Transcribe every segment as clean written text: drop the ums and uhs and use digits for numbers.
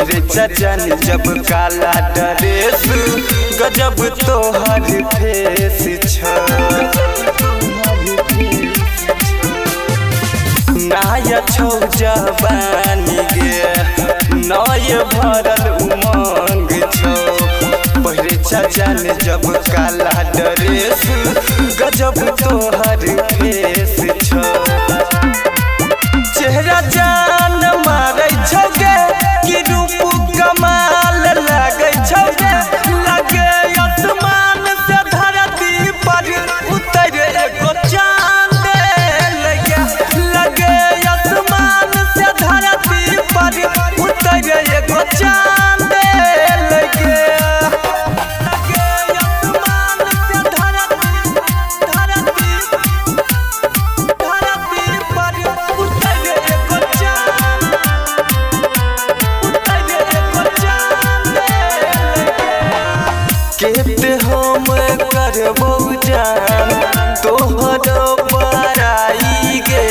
पहिरे चचन जब काला ड्रेस गजब तोहर फेस छौ। नाया छौ जवानी गे नय भरल उमंग छौ। पहिरे चचन जब काला ड्रेस गजब तोहर फेस छौ। चेहरा जान मारै छौ गे कि रूप कमाल लागै छौ गे। लगे आसमान से धरती पर उतर एगो चांद लगे। लगे आसमान से धरती पर उतर एगो चांद लगे। लगे आसमान से धरती धरती धरती पर उतर एगो चांद उतर एगो चांद लगे। केते हम करबौ जान तोहर बड़ाई गे।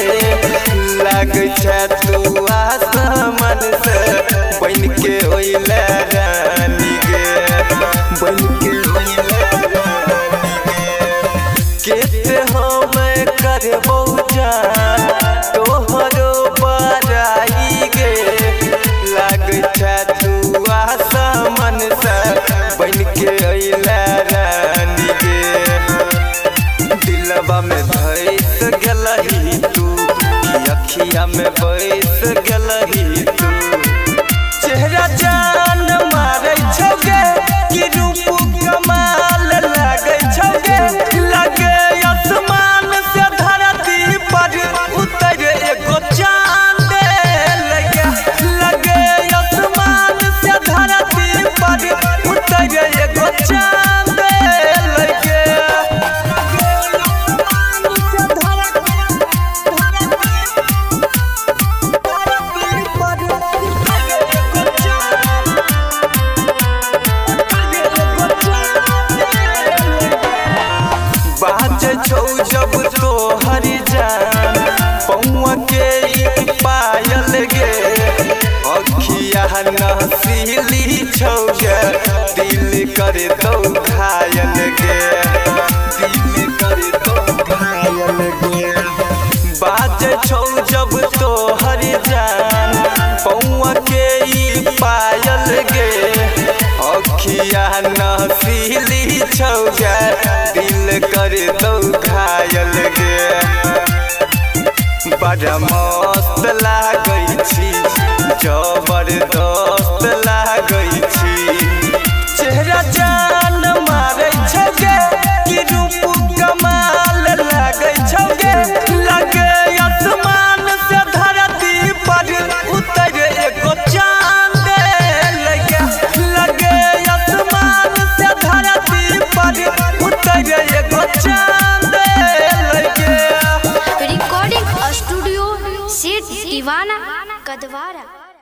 लागै छै तू आसमान से बन के ओइला रानी गे। बन के ओइला रानी गे। केते हम करबौ जान तोहर बड़ाई गे। लागै छै तू आसमान से बन के अइला रानी गे। दिलवा में धैस गेलही तू अखिया में बैस गेलही तू। चेहरा जान मारै छौ गे कि रूप कमाल लागै छौ गे। लगे आसमान से धरती पर उतर एगो चांद लगे। लगे आसमान से धरती पर उतर एगो चांद लगे। बाजै छौ जब तोहर जान पौआ के ई पायल गे। अखिया नसीली छौ गे दिल कर दौ घायल गे। दिल कर दौ घायल गे। बाजै छौ जब तोहर जान पौआ के ई पायल गे। अखिया नसीली छौ गे दिल कर दौ घायल गे। बड़ा मस्त लागै छी जबरदस्त।